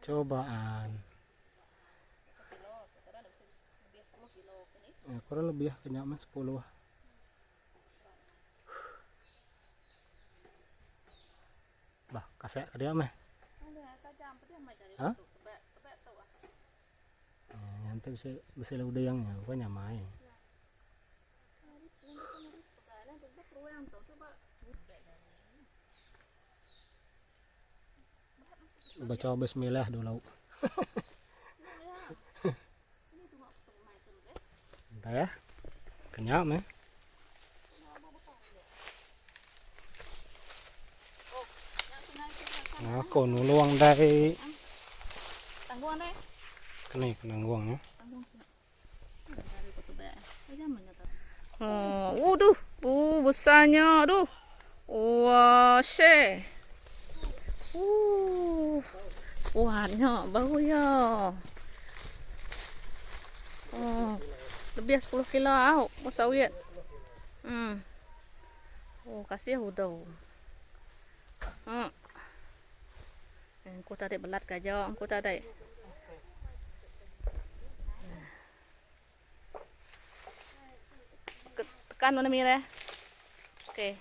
Cobaan. Ya, kurang lebih kena mah 10. Bah, kasek ke dia meh. Ha? Nanti bisa bisa udangnya, bukan nyamai. Baca bismillah dulu. Entah ya. Kenyap meh. Aku nulung dai. Tanggung dai. Kena penanggung ya. Oh, waduh, besarnya, aduh. Wah, share. Kuatnya baru ya. Oh, lebih 10 kilo au, sawit. Oh, kasih udah. Engku tadi belat kaja, engku tadi. Tekan mana mira. Okey.